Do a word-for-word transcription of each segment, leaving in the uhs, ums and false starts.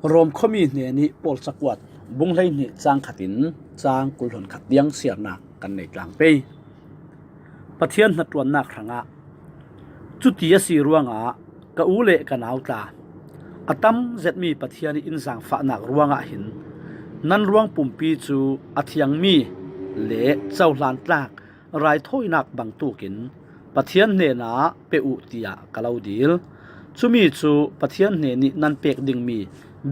Rom khuami hnenih Paul cakuat bung hleihnih cang khatin cang kul hlun khat tiang siarnak kan nei tlang pei. Pathian hnaṭuannak hrangah cuti a si ruangah ka u le ka nau tla, a tam zetmi Pathian ih in zaangfahnak ruangah hin nan ruang pumpi cu a thiangmi le cohlan tlak raithawinak bangtukin Pathian hnenah pe uh tiah ka lo dil. Cumi cu Pathian hnenih nan pek dingmi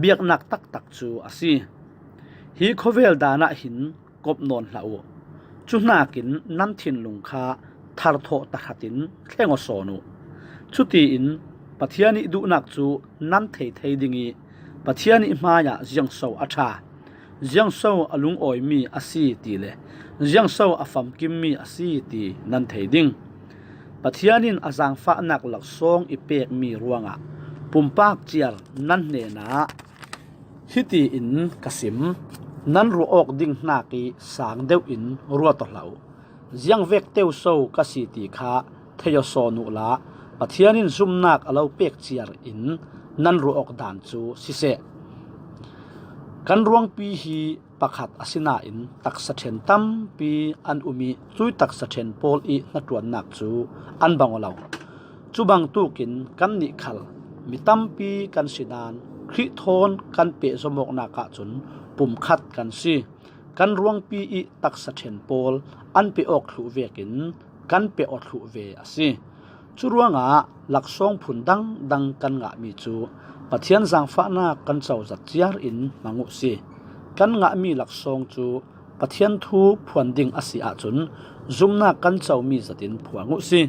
biaknak taktak cu a si. Hi khawvel dan ah hin kop nawn hlah uh. Cuhnakin nan thinlung kha tharthawh tahratin thleng aw sawn uh. Cutiin Pathian ih duhnak cu nan thei thei ding ih Pathian ih hmaiah ziangso a ṭha, ziangso a lungawimi a si ti le ziangso a famkimmi a si ti nan thei ding. Pathian in a zaangfahnak laksawng i pekmi ruangah pumpak ciar nan hnenah hitiin ka sim: nan ruah awk ding hnakih sang deuh in ruat aw hlah uh. Ziangvek teu so ka si ti kha thei aw sawn uhla, Pathian in zumnak a lo pek ciar in nan ruah awk dan cu siseh. Kan ruangpi hi pakhat a si nain taksa ṭhen tampi an um ih cuih taksa ṭhen pawl ih hnaṭuannak cu an bang aw lo. Cu bangtukin kannih khal mi tampi kan si nain Khrih thawn kan pehzom awknak ahcun pumkhat kan si. Kan ruangpi ih taksa ṭhen pawl an pe awk thluh vekin kan pe aw thluh ve a si. Curuangah laksawng phun dangdang kan ngahmi cu Pathian zaangfahnak kan cozat ciar in hmang uh si. Kan ngahmi laksawng cu Pathian thu phuan ding a si ahcun zumnak kan comi zetin phuang uh si.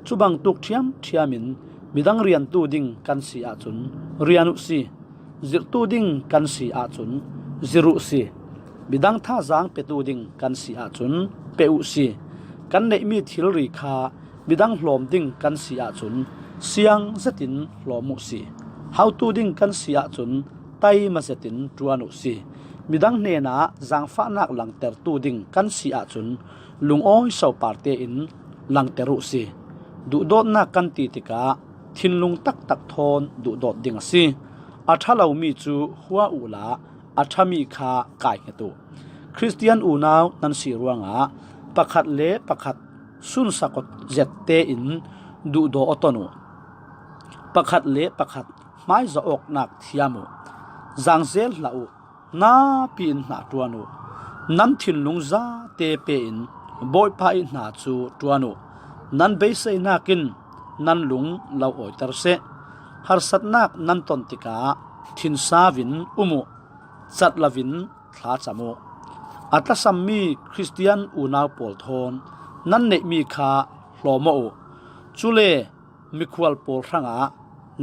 Cu bangtuk ṭhiamṭhiam in midang riantu ding kan si ahcun rian uh si. Zirhtu ding kan si ahcun zirh uh si. Midang thazaang petu ding kan si ahcun pe uh si. Kan neihmi thilri kha midang hlawm ding kan si ahcun siang zetin hlawm uh si. Hautu ding kan si ahcun taima zetin ṭuan uh si. Midang hnenah zaangfahnak langtertu ding kan si ahcun lungawi sopar tein langter uh si. Duhdawtnak kan ti tikah thinlung taktak thawn duhdawt ding a si. A ṭha lomi cu hua uhla a ṭhami kha kaihnget uh. Khristian unau nan si ruangah pakhat le pakhat sunsak aw zet tein duhdaw aw ton uh. Pakhat le pakhat hmaizawh awknak thiam uh. Zaangzel hlah uh. Napi in hna ṭuan uh. Nan thinlung zate pe in Bawipa ih hna cu ṭuan uh. Nan beiseinak in nan lung lo awiter seh. Harsatnak nan ton tikah thinsau in um uh. Cat loin thlacam uh. A tlasammi Khristian unau pawl thawn nan neihmi kha hlawm aw uh. Cule mikhual pawl hrangah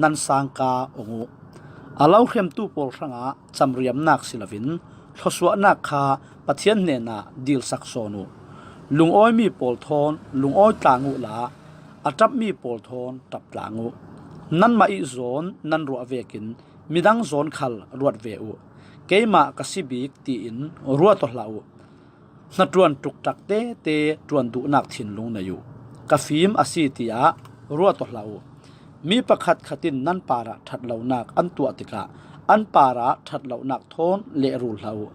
nan sangka ong uh. A lo hremtu pawl hrangah camriamnak si loin thluasuahnak kha Pathian hnenah dilsak sawn uh. Lungawimi pawl thawn lungawi tlang uhla a ṭapmi pawl thawn ṭap tlang uh. Nanmah ih zawn nan ruah vekin midang zawn khal ruat ve uh. Keimah ka si bik tiin ruat aw hlah uh. Hnaṭuan ṭukṭak tete ṭuan duhnak thinlung nei uh. Ka fim a si tiah ruat aw hlah uh. Mi pakhat khat in nan parah ṭhat lonak an tuah tikah an parah ṭhat lonak thawn lehrul hlah uh.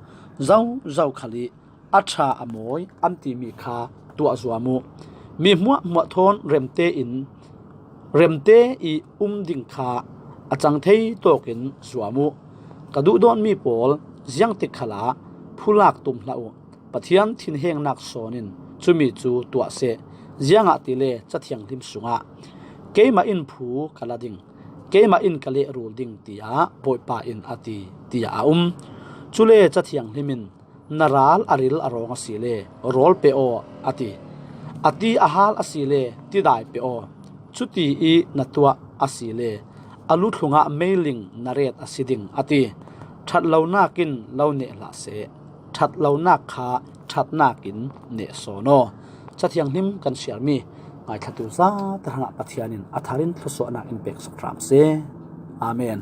Zozo khal ih a ṭha a mawi an timi kha tuah zuam uh. Mi hmuahhmuah thawn remte in remte ih um ding kha a cang thei tawkin zuam uh. Ka duhdawtmi pawl, ziangtik khalah phulak tum hlah uh. Pathian thinhengnak sawn in cumi cu tuah seh. Ziangahtile Ca Thianghlim sungah keimah in phu ka la ding, keimah in ka lehrul ding, tiah Bawipa in a ti, tiah a um. Cule Ca Thianghlim in na ral a ril a rawng a si le rawl pe aw, a ti. A ti a hal a si le tidai pe aw. Cuti ih na tuah a si le a luthlungah meiling na ret a si ding, a ti. Ṭhat lonak in lo neh hlah seh. Ṭhat lonak kha ṭhatnak in neh sawn aw. Ca Thianghlim kan siarmi ngaithlatu zate hrangah Pathian in a thar in thluasuahnak in peksak hram seh. Amen.